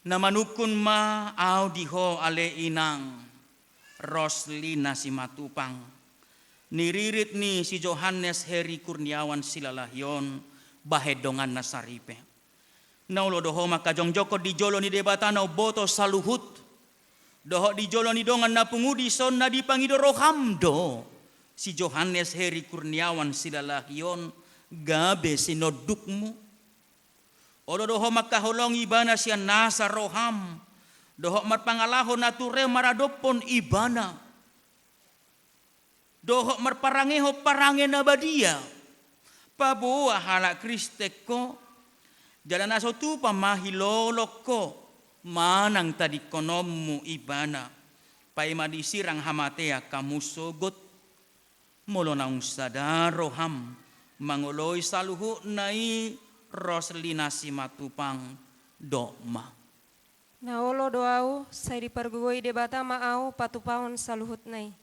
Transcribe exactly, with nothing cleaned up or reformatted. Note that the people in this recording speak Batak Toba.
Na manungkun ma au di ho ale inang, Roslina Simatupang, niririt ni si Johannes Heri Kurniawan Silalahi on, bahen donganna saripe. Na olo do ho mangkajongjongkon di jolo ni Debata na umboto saluhut, dohot di jolo ni dongan na pungu dison na dipangido roham do si Johannes Heri Kurniawan Silalahi on gabe sinondukmu. Olo do ho mangkaholongi ibana sian nasa roham, dohot marpangalaho na ture maradophon ibana, dohot marparangehon parange na badia. Paboa halak Kristen ho, jala na so tupa ma hilolong ho, manang tadingkononmu ibana, paima disirang hamatean hamu sogot. Molo naung sada roham mangoloi saluhutna i, Roslina Simatupang, dok ma. Na olo do au, sai dipargogoi Debata ma au patupahon saluhutna i.